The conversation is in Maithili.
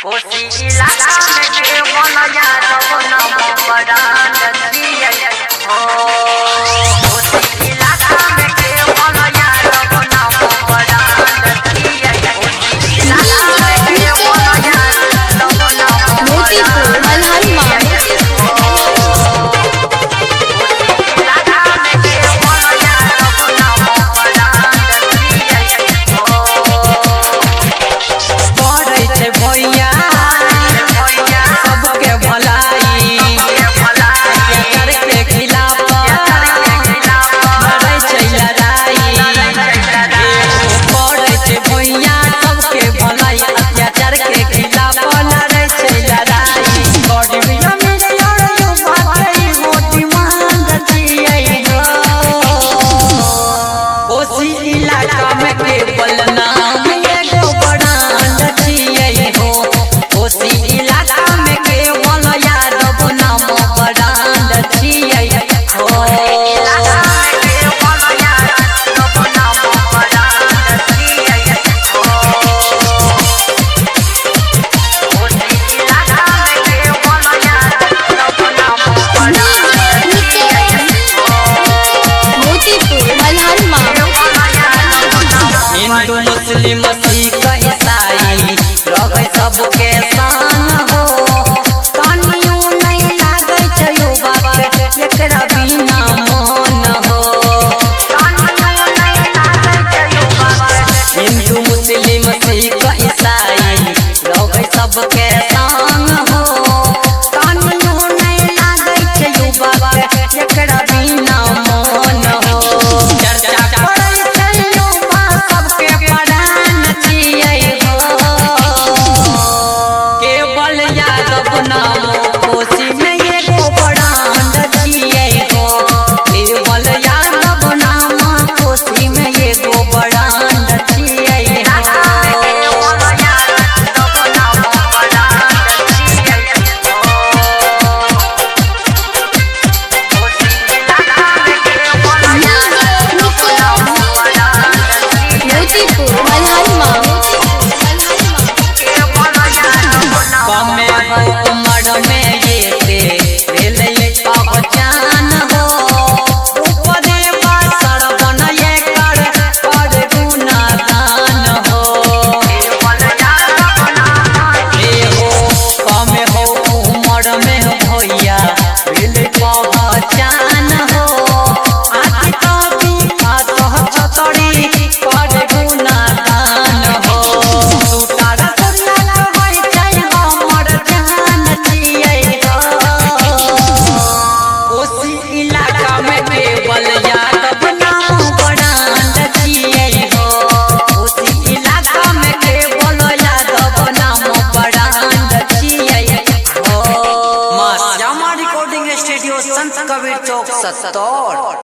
कोसी इलाका में केवल यादव नाम ब्रांड छियै हो। कोसी इलाका में केवल यादव नाम ब्रांड छियै। कोसी इलाका में केवल यादव नाम मोतीपुर ब्रांड मलहनमा। छियै हो। कोसी इलाका में केवल यादव नाम ब्रांड छियै हो। पढ़ै छै भैया सबके भलाई, अत्याचार के खिलाफ लड़ै छै लड़ाई। पढ़ै छै भैया सबके भलाई, अत्याचार के खिलाफ लड़ै छै लड़ाई। गरीब अमीर और युवा के इहो डिमांड छियै हो। कोसी इलाका में केवल नाम एगो ब्रांड छियै हो। कोसी इलाका में केवल यादव नाम ब्रांड छियै हो। मोतीपुर मलहनमा। हिंदू मुस्लिम सिख ईसाई रहै सबके संग हो। तनियो नहि लागै छै युवा के एकरा बिना मन हो। हिंदू मुस्लिम सिख ईसाई रहै सबके संग हो। तनियो नहि लागै छै युवा के एकरा बिना मन हो। चर्चा करै छै युवा सबके प्राण छियै हो। केवल यादव नाम कोसी में एगो ब्रांड छियै हो। केवल यादव नाम कोसी में एगो ब्रांड छियै हो। मोतीपुर मलहनमा। कमे हो उमर में एते भेलै पहचान हो। उपरे सरवन एकर पर गुणगान हो। हे हो कमे हो उमर में भैया भेलै पहचान हो। आदि कवि आतह छतरी पर गुणगान हो। सुतार सुनल होइ छै हमर जान छियै हो। कोसी इलाका में केवल यादव नाम ब्रांड छियै हो। कोसी इलाका में केवल यादव नाम ब्रांड छियै हो। मां श्यामा रिकॉर्डिंग स्टूडियो, संत कबीर चौक, सत्तौर।